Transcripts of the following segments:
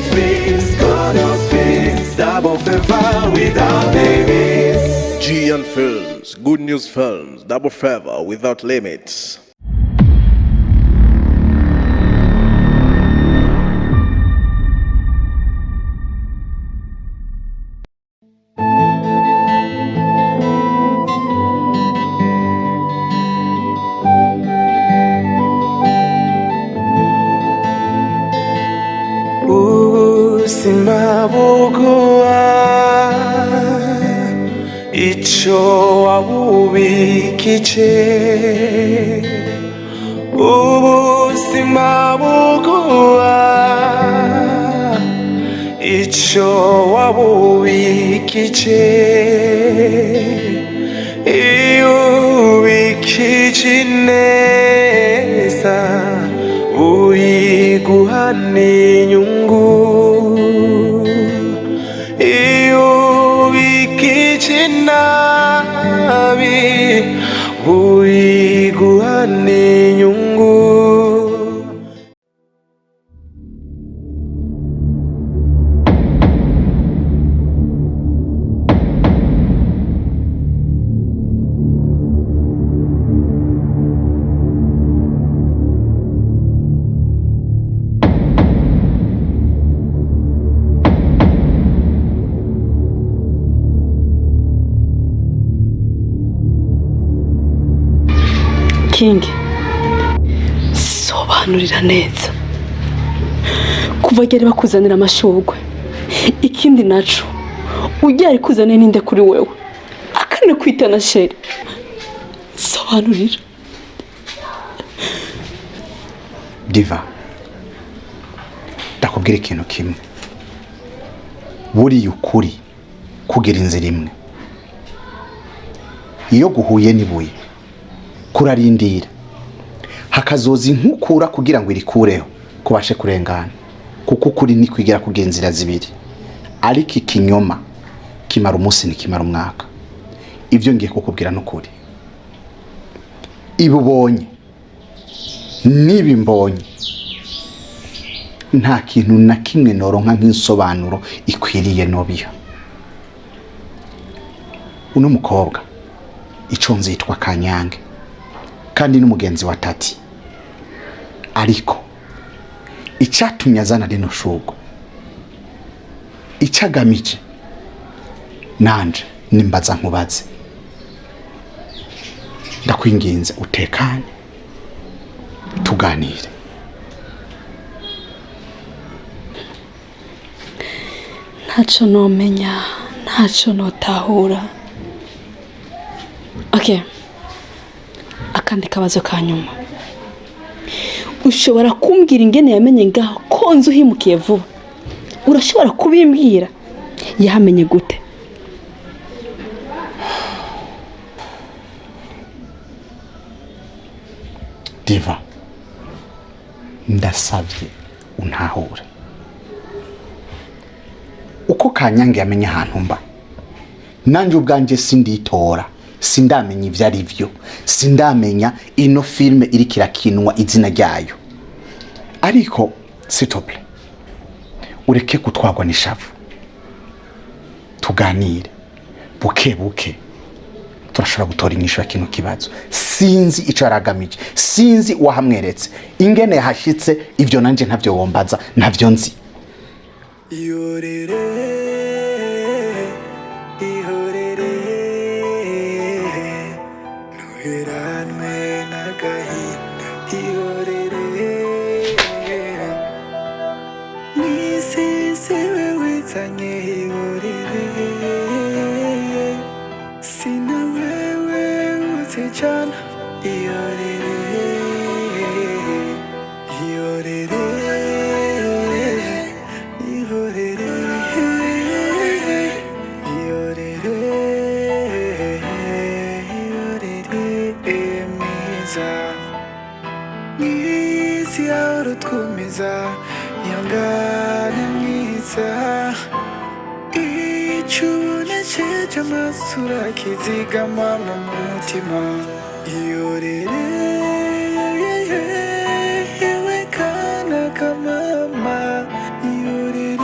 GN Films, Good News Films, double favor without limits. GN Films, Good News Films, double favor without limits. Ubuzima buguha icyo wabubikije, ubuzima buguha icyo wabubikije, iyo ubikije neza uyiguha n'inyungu, iyo ubikije nabi uyiguha n'inyungu. King, sobanurira neza kuva ryari bakuzanira amashurwe, ikindi naco ujya kuzanira ninde kuri wewe akana kwita na chéri, sobanurira. Diva, ndakubwira ikintu kimwe, buriya ukuri kugira inzira imwe, iyo guhuye n'ibuye kurarindira hakazoza inkukura kugira ngo irikureho kubashe kurengana, kuko ukuri ni kwigira kugira inzira zibiri, ariko ikinyoma kimara umunsi ntikimara umwaka. Ibyo ngiye kukubwira n'ukuri, ibi ubonye n'ibi mbonye nta kintu na kimwe noronka nk'insobanuro ikwiriye nobiha. Uno mukobwa ico nzitwa Kanyange kandi n'umugenzi wa Tati, ariko icyatumye azana rino shurwe icagamije nanje nimbaza nkubaze, ndakwinginze utekane tuganire. Ntaco nomenya, ntaco notahura. Okay, akandi kabazo ka nyuma, ushobora kumbwira ingene yamenye ngaho ko nzu uhimukiye vuba? Urashobora kubimbwira yamenye gute? Diva, ndasabye untahure uko Kanyange yamenye ahantu mba, nanje ubwanje sinditora, sindamenya ivyo ari vyo, sindamenya ino filme iriko irakinwa izina ryayo, ariko s'il te plaît ureke gutwarwa n'ishavu, tuganire buke buke, turashobora gutora inyishu ya kino kibazo. Sinzi ico yaragamije, sinzi uwahamweretse, ingene yahashitse, ivyo nanje ntavyo wombaza, ntavyo nzi. Ihorere, ihorere, ntuheranwe n'agahinda, ihorere, mw'isi wewe wizanye, ihorere, sina wewe uzijana, ihorere, ihorere, ihorere, ihorere, ihorere, mwiza mw'isi yawe urutwumiza, ihangane mwiza, icyo ubonesheje amaso urakizigama mu mutima, ihorere, yewe kana kamama, ihorere.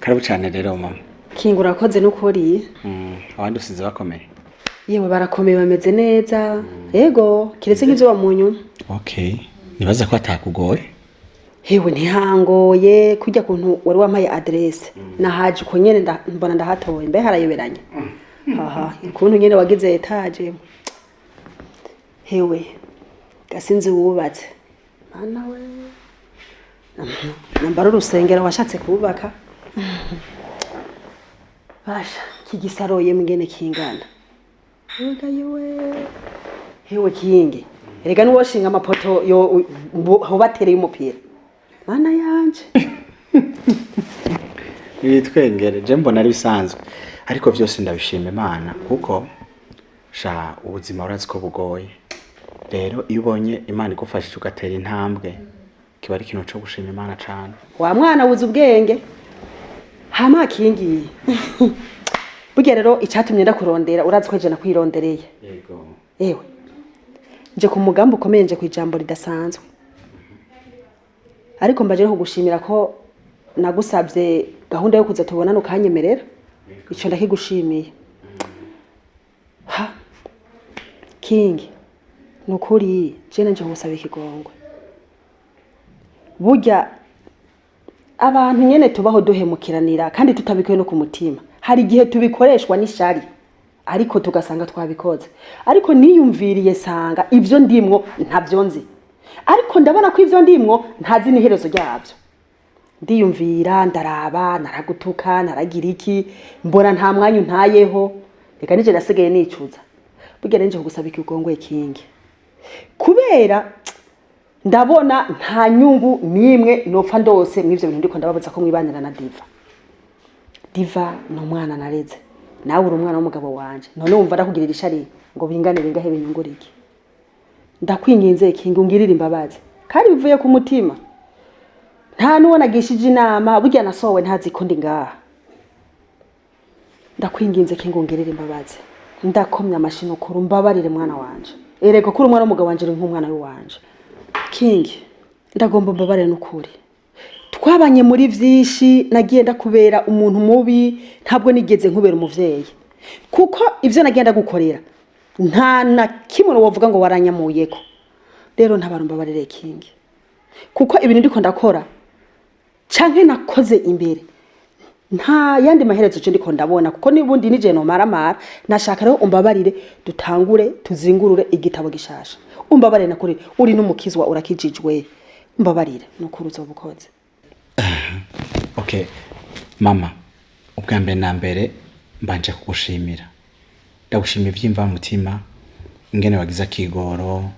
Karibu cyane rero mama. Kinga urakoze n'ukuri. Abandi usize bakomeye? Yewe barakomeye, bameze neza. Yego, kiretse nk'ivyo bamunyuma. Okay, nibaza ko atakugoye. Hewe ntihangoye, kurya kuntu wari wampaye adresse. Nahaje uko nyene mbona ndahatoye, mbe harayoberanye. Aha, ukuntu nyene wagize etage. Hewe, gasinzi wubatse. Mana we. Nambara urusengero washatse kubaka. Basha, kigisaroye mngene kingana. Ega yewe. Hewe kinge. Erega nuwoshinga amapoto yo hobatereye umupira. Mana yanje. Ibitwengere je mbona ari bisanzwe, ariko byose ndabishima Imana kuko sha ubuzima urazi ko bugoye. Rero iyo ubonye Imana igufashije ugatera intambwe, kiba ari ikintu cyo gushima Imana cane. Wa mwana wuze ubwenge. Hama kingiye. Burya rero icatumye ndakurondera urazi ko je nakwirondereye. Yego. Ewe. Nje ku mugambi ukomeye, nje ku ijambo ridasanzwe. Ariko mbaje kugushimira ko nagusabye gahunda yo kuza tubonana ukanyemerera. Ico ndakigushimiye. Ha. King. Nukuri je nanje ngusaba ikigongwe. Burya abantu nyene tubaho duhemukiranira kandi tutabikuye no ku mutima. Hari igihe tubikoreshwa n'ishari ariko tugasanga twabikoze. Ariko niyumviriye sanga ivyo ndimwo ntavyo nzi. Ariko ndabona ko ivyo ndimwo ntazi n'iherezo ryavyo. Ndiyumvira ndaraba naragutuka naragira iki mbona nta mwanya untayeho, reka nije nasigaye nicuza. Burya rero nje kugusaba ikigongwe kingi. Kubera ndabona nta nyungu nimwe nopfa ndose mw'ivyo bintu ndiko ndababuza ko mwibanira na Diva. Diva ni umwana nareze, nawe uri umwana w'umugabo wanje, none wumva ndakugirira ishari ngo bingane bingahe binyungura iki? Ndakwinginze kingi ungirire imbabazi kandi bivuye ku mutima. Nta nuwo nagishije inama, burya nasohowe ntazi ko ndi ngaha. Ndakwinginze kingi ungirire imbabazi, ndakomye amashino kuri umbabarire mwana wanje. Erega kuri umwana w'umugabo wanje uri nk'umwana w'iwanje. King, ndagomba mbabarire n'ukuri. Twabanye muri vyinshi, nagiye ndakubera umuntu mubi, ntabwo nigeze nkubera umuvyeyi. Kuko ivyo nagiye ndagukorera nta na kimwe wovuga ngo waranyamuyeko. Rero ntabara mbabarire King. Kuko ibintu ndiko ndakora canke nakoze imbere nta yandi maherezo je ndiko ndabona, kuko nibundi nije no maramara. Nashaka rero umbabarire dutangure tuzingurure igitabo gishasha. Umbabarire nakuri uri n'umukizwa urakijijwe. Umbabarire nukuri uzobukoze. Okay mama, ubwa mbere na mbere mbanje kugushimira. Ndagushimira ivyimva mutima ingene wagize akigoro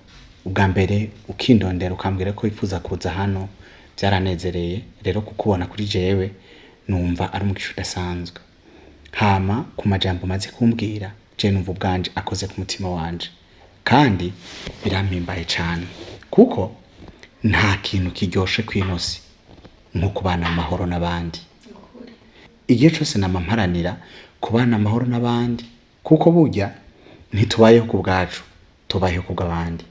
ubwa mbere ukindondera ukambwira ko wifuza kuza hano, byaranezereye. Rero kukubona kuri jewe numva ari umugisha udasanzwe. Hama ku majambo maze kumbwira je numva ubwanje akoze ku mutima wanje kandi birampimbaye cane, kuko nta kintu kiryoshe kwinosi nko kubana amahoro n'abandi. Igihe cose nama mparanira kubana amahoro n'abandi, kuko burya ntitubayeho ku bwacu, tubayeho ku bw'abandi.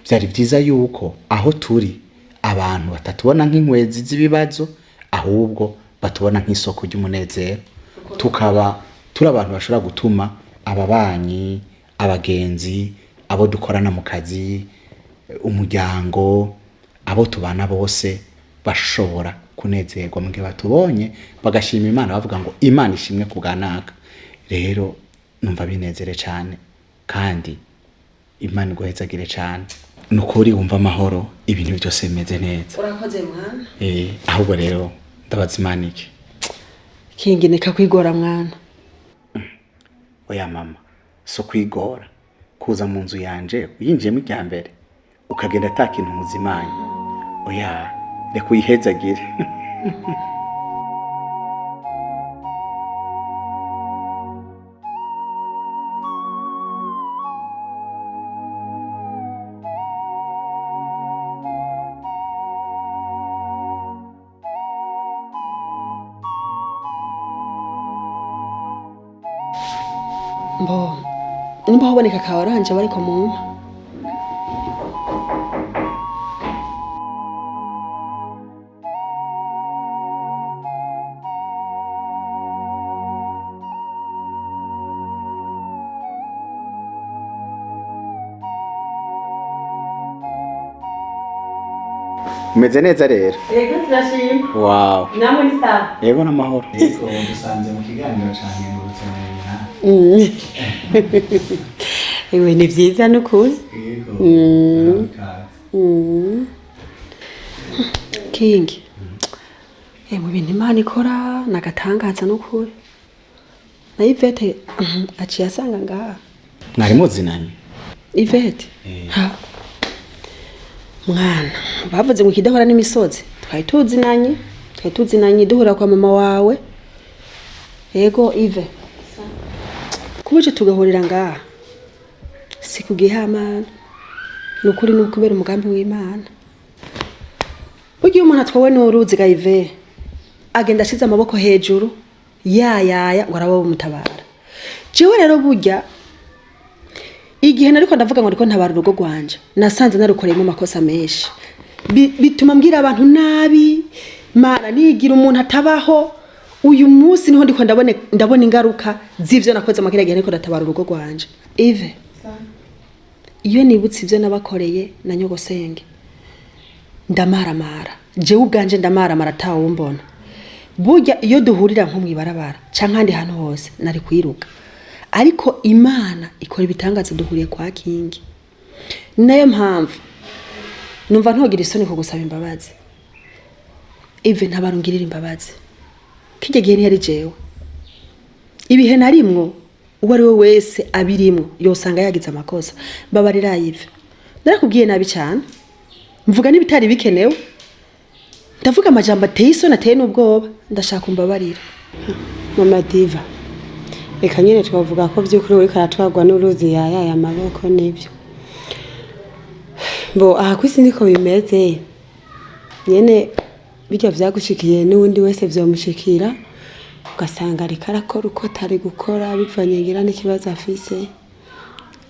Vyari vyiza yuko aho turi abantu batatubona nk'inkwezi z'ibibazo, ahubwo batubona nk'isoko ry'umunezero. Tukaba turi abantu bashobora gutuma ababanyi, abagenzi, abo dukorana mu kazi, umuryango, abo tubana bose bashobora kunezerwa mu gihe batubonye, bagashima Imana bavuga ngo Imana ishimwe ku bwa naka. Rero numva binezere cane kandi Imana iguhezagire cane. Nukuri wumva amahoro, ibintu byose bimeze neza. Urakoze mwana. Ahubwo rero ndabaza Imana iki? Kingi neka kwigora mwana. Oya mama, so kwigora kuza mu nzu yanje uyinjiyemo irya mbere ukagenda ata kintu muzimanye. Oya, reka uyihezagire. Mbo, nimba haboneka ka oranje bariko mumpa. Umeze neza rero? Yego, turashima. Wow. Namwe ni sawa? Yego, n'amahoro. Yego, dusanze mu kiganiro ca Nkengurutse na Nyina. Ewe, ni vyiza n'ukuri. Yego. Kingi, mu bintu Imana ikora nagatangaza n'ukuri. Na Ivete aciye asanga ngaha. Mwari muzinanye? Ivete, ha mwana, bavuze ngo ikidahora n'imisozi. Twari tuzinanye, twari tuzinanye, duhura kwa mama wawe. Yego Ive, kubuje tugahurira ngaha si kugihamana, ni ukuri, ni ukubera umugambi w'Imana. Burya iyo umuntu atwawe n'uruzi ga Ive, agenda ashize amaboko hejuru yayaya ngo araba bumutabara. Jewe rero burya igihe nariko ndavuga ngo ndiko ntabara urugo rwanje, nasanze narukoreyemo amakosa menshi. Bituma mbwira abantu nabi, mara nigira umuntu atabaho. Uyu munsi niho ndiko ndabona ingaruka z'ivyo nakoze mu kiriya gihe nariko ndatabara urugo rwanje. Ive, iyo nibutse ivyo nabakoreye na nyogosenge, ndamaramara. Jewe ubwanje ndamaramara atawumbona. Burya iyo duhurira nko mw'ibarabara canke ahandi hantu hose, nari kwiruka. Ariko Imana ikora ibitangaza, duhuriye kwa Kingi. Ni nayo mpamvu numva ntogira isoni kugusaba imbabazi. Ive, ntabarungirira imbabazi. Kirya gihe ntiyari jewe. Ibihe narimwo, uwo ari we wese abirimwo yosanga yagize amakosa. Mbabarira Ive, narakubwiye nabi cyane, mvuga n'ibitari bikenewe, ndavuga amajambo ateye isoni, ateye n'ubwoba. Ndashaka umbabarira. Mama Diva, reka nyine twavuga ko by'ukuri uriko aratwarwa n'uruzi yayaye amaboko. Nibyo bo, aha kwisi niko bimeze nyene. Bijya vyagushikiye n'uwundi wese vyomushikira, ugasanga ariko arakora uko atari gukora bivanye ngira n'ikibazo afise,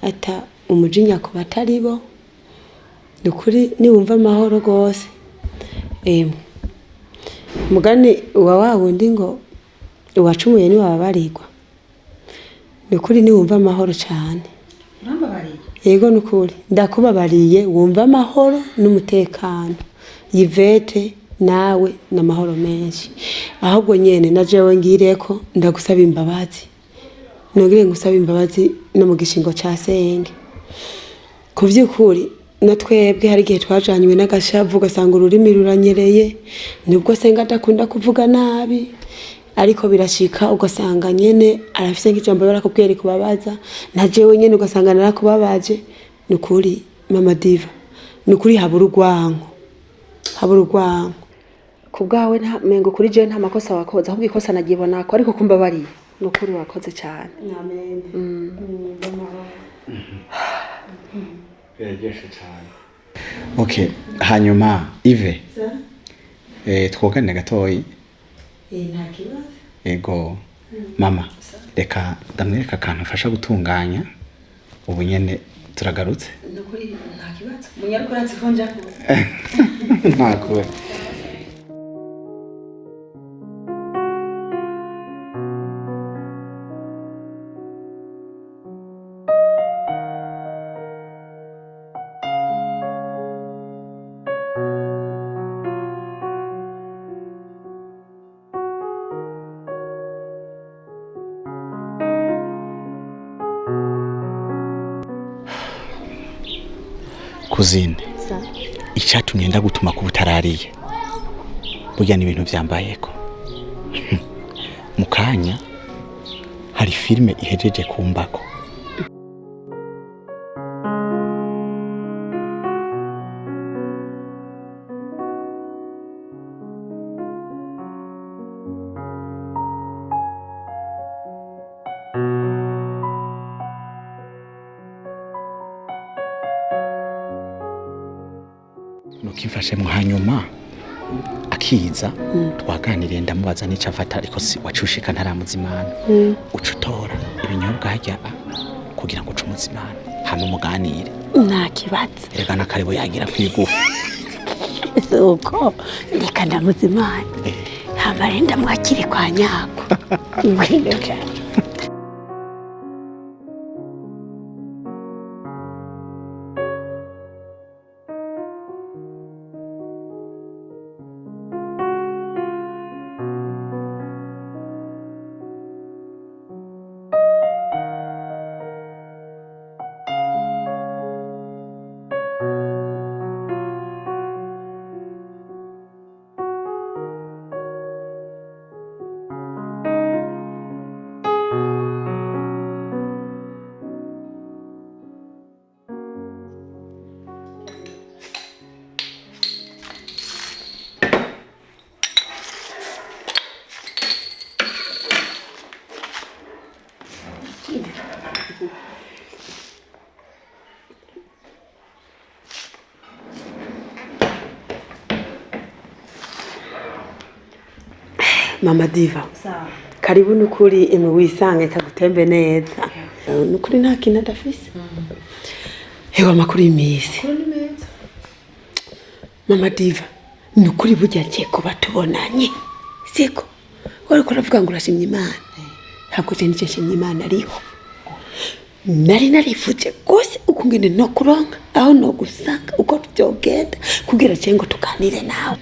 ata umujinya ku batari bo. Ni ukuri niwumva amahoro rwose. Emwe mugani uwa wa wundi ngo uwacumuye ntiwababarirwa. Ni ukuri niwumva amahoro cyane. Urambabariye? Yego, ni ukuri ndakubabariye. Wumva amahoro n'umutekano. Yvette nawe ni amahoro menshi. Ahubwo nyene na jewe ngireko ndagusaba imbabazi, nongere ngusaba imbabazi no mu gishingo ca senge. Ku vy'ukuri na twebwe hari igihe twajanywe n'agashavu, ugasanga ururimi ruranyereye. Nubwo senga adakunda kuvuga nabi, ariko birashika ugasanga nyene arafise nk'ijambo barakubwiye rikubabaza, na jewe nyene ugasanga narakubabaje. Ni ukuri mama Diva, ni ukuri habura urwanko, habura urwanko. Ku bwawe nta mengo, kuri jewe nta makosa wakoze, ahubwo ikosa nagibona ko, ariko kumbabariye ni ukuri wakoze cyane. Amen. Biraryoshe cyane. Okay, hanyuma Ive, twogane gatoyi. Nta kibazo. Ego mama, reka ndamwereka akantu afasha gutunganya. Ubu nyene turagarutse. Ni ukuri nta kibazo, munyaruko uratse ko nja kure. Nta kure. Kuzine, icyatumye ndagutuma kuba utarariye, burya ni ibintu byambayeko mu kanya. Hari filime ihejeje kumbako. Nukimfashemwo, hanyuma akiza twaganiriye, ndamubaza n'icyo afata, ariko si wacushika ntaramuzimana. Uca utora ibinyobwa hajya kugira ngo uce umuzimana, hama muganire. Nta kibazo. Erega n'akarebo yagira kwigufa. Uko reka ndamuzimana, hama rero ndamwakire kwa nyako. Ngwino cyane. Mama Diva, karibu. Nukuri imwe wisange kagutembe neza. Nukuri nta kintu adafise. Hewe, amakuru y'imisi? Mama Diva, nukuri burya ngiye kuba tubonanye, siko wariko uravuga ngo urashimye Imana? Ntabwo je nicyo nshimye Imana, ariho nari narifuje rwose ukungene no kuronka aho no gusanga uko vyogenda kugira je ngo tuganire nawe.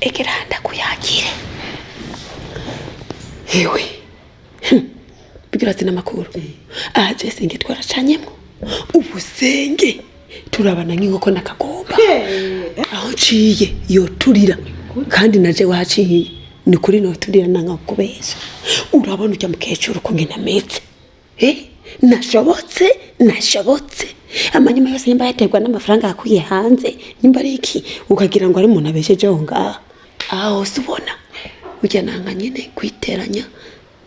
Egera ndakuyakire. Hewe, bigira zina amakuru aha je senge twaracanyemo ubusenge, turabana nk'inkoko n'akagomba. Aho nciye yoturira, kandi naje waciye ni kuri noturira nanga kubesha. Urabona ujya mukecuru kungena ameze, eh nashobotse nashobotse amanyuma yose nimba yaterwa n'amafaranga yakuye hanze, nimba ari iki, ukagira ngo ari umuntu abeshejeho ngaha. Aho hose ubona ujya nanga nyine kwiteranya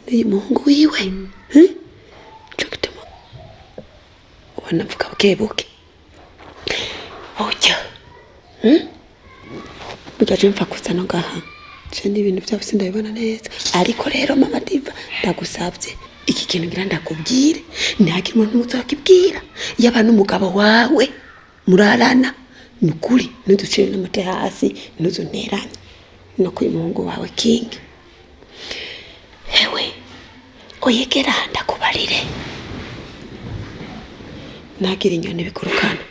n'uyu muhungu wiwe. Eh? Nico gituma ubona mvuga buke buke ujya. Burya je mfa kuza no ngaha, je n'ibintu byabo sindabibona neza. Ariko rero Mama Diva, ndagusabye iki kintu ngira ndakubwire, ntihagire umuntu muzakibwira, yaba n'umugabo wawe murarana. Ni ukuri ntuducire n'amate hasi, ntuzunteranye no kuri muhungu wawe Kingi. Hewe, oyegera ndakubarire, ntagire inyoni bikurukana.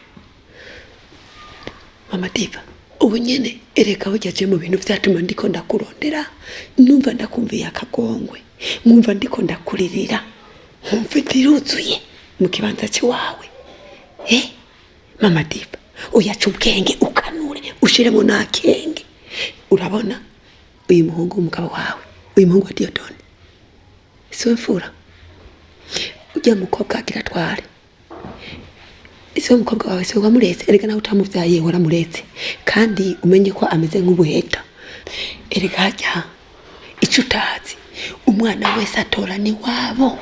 Mama Diva, ubu nyene ereka burya je mu bintu vyatuma ndiko ndakurondera, numva ndakumviye akagongwe, nkumva ndiko ndakuririra, nkumva ndiruzuye mu kibanza ciwawe. Eh, Mama Diva, uyaca ubwenge, ukanure ushiremo n'akenge. Urabona uyu muhungu w'umugabo wawe, uyu muhungu wa Diodone, siwe mfura? Ujya mukobwa agira atware, ese umukobwa wawe siwe wamuretse? Erega nawe utamuvyaye waramuretse, kandi umenye ko ameze nk'ubuheta. Erega harya ico utazi, umwana wese atora ni wabo.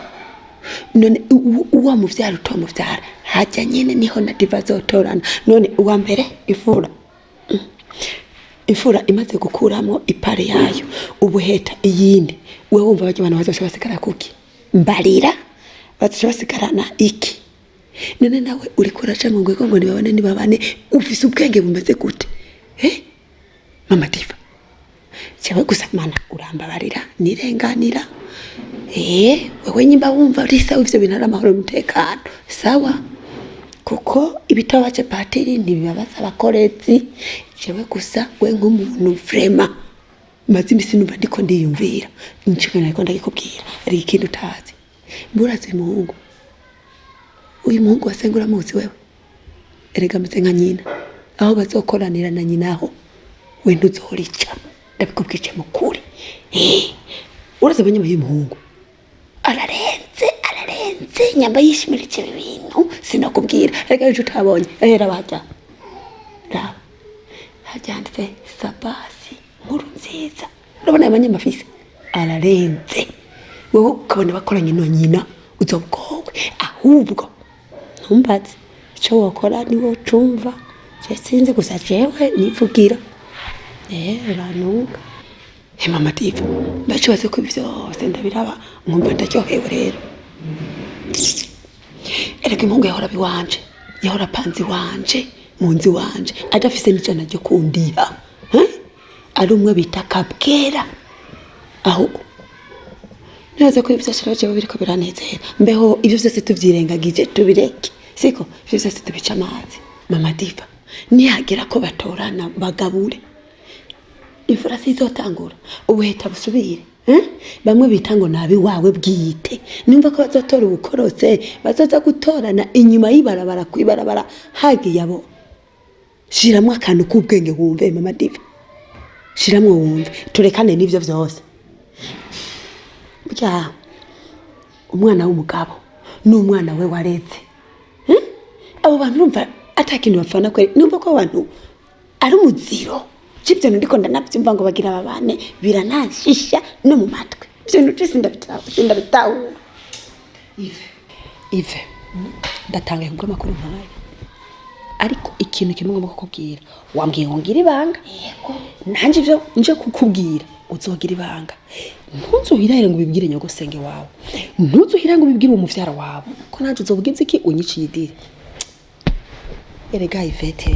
None uwo muvyara utomuvyara, harya nyene niho na Diva azotorana. None uwa mbere ifura, imfura imaze gukuramo ipare yayo ubuheta iyindi, wewe wumva barya abantu bazoca basigara kuki? Mbarira, bazoca basigarana iki? None nawe uriko uraca mu ngwego ngo nibabane nibabane, ufise ubwenge bumeze gute? Eh, Mama Diva, jewe gusa mana urambabarira nirenganira. Eh, wewe nyimba wumva uri sawa, ivyo bintu ari amahoro n'umutekano, sawa, kuko ibitabaje patiri ntibibabaza abakorezi. Jewe gusa we nk'umuntu vraiment maze imisi numva ndiko ndiyumvira nico nariko ndagikubwira. Ari ikintu utazi, mburazi uyu muhungu, uyu muhungu wasenga uramuzi wewe? Erega ameze nka nyina. Aho bazokoranira na nyina aho we ntuzorica, ndabikubwije mukuri. Eh, urazi abanyama y'uyu muhungu ararenze, ararenze nyamba yishimira ibi bintu sinakubwira. Erega ejo utabonye ehera bajya raba hajyanditse Sabasi nkuru nziza. Urabona aya manyama afise ararenze, wowe ukabona bakoranye na nyina uzobwowe. Ahubwo ntumbaze icyo wokora, niwo ucumva, je sinzi, gusa jewe nivugira. Eh, urantunga. He, Mama Diva, ndakibaze ko ibi vyose ndabiraba nkumva ndaryohewe. Rero erega impungu yahora iwanje, yahora apanze iwanje mu nzu iwanje, adafise n'ijana ryo kundiha. Eh? Ari umwe bita Kabwera. Aho neza ko ibyo byose rero jewe biriko biranezera. Mbeho ibyo byose tuvyirengagije, tubireke, siko ibyo byose tubica amazi. Mama Diva, nihagera ko batorana bagabure, imfura sizotangura ubuheta busubire. Eh? Bamwe bita ngo nabi wawe bwite, nimba ko bazotora ubukorotse, bazoza gutorana inyuma y'ibarabara, kwibarabara hagiye abo. Shiramwo akantu k'ubwenge wumve, Mama Diva, shiramwo wumve, turekane n'ivyo vyose. Burya umwana w'umugabo n'umwana we wareze. Eh? Abo bantu urumva ata kintu bapfana kweri? Numva ko abantu ari umuziro c'ivyo bintu ndiko ndanavyumva ngo bagira babane, birananshisha no mu matwi ivyo bintu je sindabitahura. Ive, Ive, ndatangaye kubw'amakuru mpaye. Ariko ikintu kimwe ngomba kukubwira, wambwiye ngo ngire ibanga, nanjye ivyo nje kukubwira uzogira ibanga. Ntuzuhirahire ngo ubibwire nyogosenge wawe, ntuzuhirahire ngo ubibwire uwo muvyara wawe, ko nanjye uzobugize iki unyiciye idiri. Erega Ivete,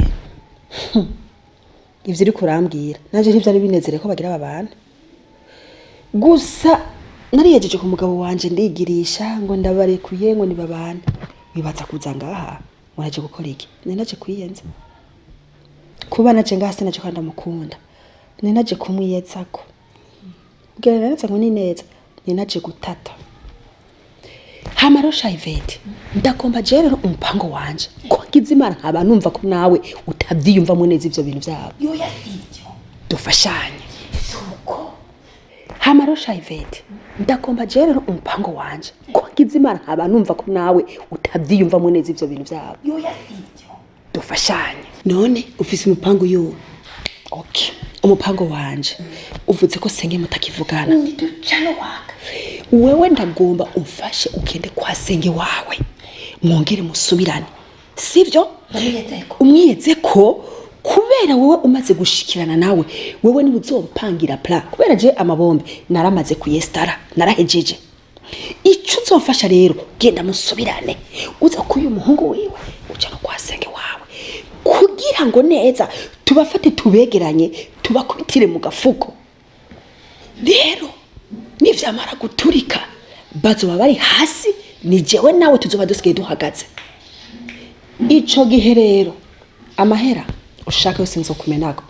ivyo uriko urambwira nanje ntivyari binezereye ko bagira babana. Gusa nariyejeje ku mugabo wanje, ndigirisha ngo ndabarekuye ngo nibabane. Wibaza kuza ngaha ngo naje gukora iki? Nari naje kwiyenza. Kuba naje ngaha sinaje ko ndamukunda, nari naje kumwiyezako. Ubwira naraza ngo ni neza, nari naje gutata. Hama rero sha Ivete, ndagomba jewe rero umupango wanje ko ngize Imana nkaba numva ko nawe utavyiyumvamwo neza ivyo bintu vyabo, Yoya, sivyo. Dufashanye. Suko. Hama rero sha Ivete, ndagomba jewe rero umupango wanje ko ngize Imana nkaba numva ko nawe utavyiyumvamwo neza ivyo bintu vyabo, Yoya, sivyo. Dufashanye. None ufise umupango yuwo? Okay, umupango wanje uvuze ko senge mutakivugana. Ntiducana waka. Wewe ndagomba umfashe ugende kwa senge wawe, mwongere musubirane, sivyo? Ndamwiyezeko. Umwiyeze ko kubera wowe umaze gushikirana nawe, wewe niwe uzompangira plan, kubera je amabombe naramaze kuyestara, narahejeje. Ico uzofasha rero, genda musubirane, uza kuyu muhungu wiwe, uca no kwa senge wawe, kugira ngo neza tubafate, tubegeranye, tubakubitire mu gafuko. Rero nivyamara guturika, bazoba bari hasi, ni jewe nawe tuzoba dusigaye duhagaze. Ico gihe rero amahera ushaka yose nzokumenako.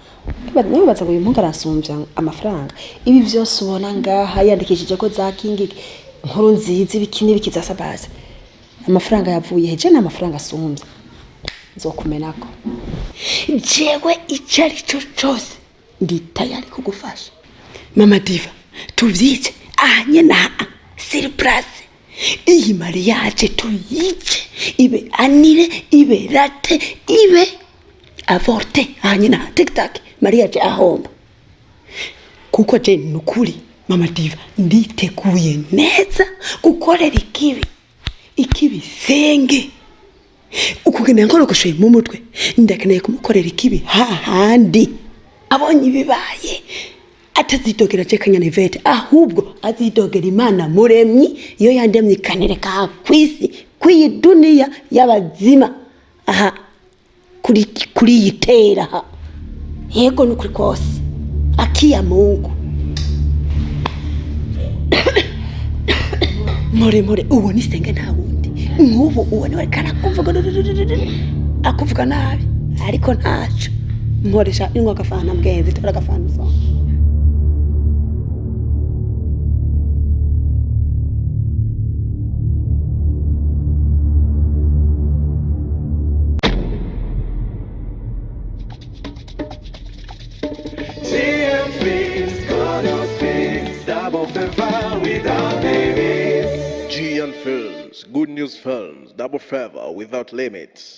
Nibaza ngo uyu muhungu aransumvya amafaranga. Ibi vyose ubona ngaha yandikishije ko za kingi nkuru nziza, ibiki n'ibiki za sabasi, amafaranga yavuye heje? Ni amafaranga asumvya, nzokumenako. Jewe icyo ari cyo cyose ndi tayari kugufasha, mama Diva. Tuvyice ahanye na sur place, iyi mariage tuyice, ibe annulé, ibe raté, ibe avorté, ahanye na tiktak mariage ahomba. Kuko je nukuri, mama Diva, nditeguye neza gukorera ikibi ikibi senge ukugenda nkorogoshoye mu mutwe. Ndakeneye kumukorera ikibi hahandi abonye ibibaye atazidogera je Kanyana Ivete, ahubwo azidogera Imana muremyi iyo yandemye ikanereka aha kw'isi, kw'iyi duniya y'abazima, aha kuri iyi tera aha. Yego, nukuri kose akiya Mungu. More more, uwo ni senge, nta wundi. Nk'ubu uwo niwe ariko arakuvuga, akuvuga nabi, ariko ntaco. Mporesha inywa agafanta, mbwenzi tora agafanta usoma. GM Films, Good Films, double favor without limits. GN Films, Good News Films, double favor without limits.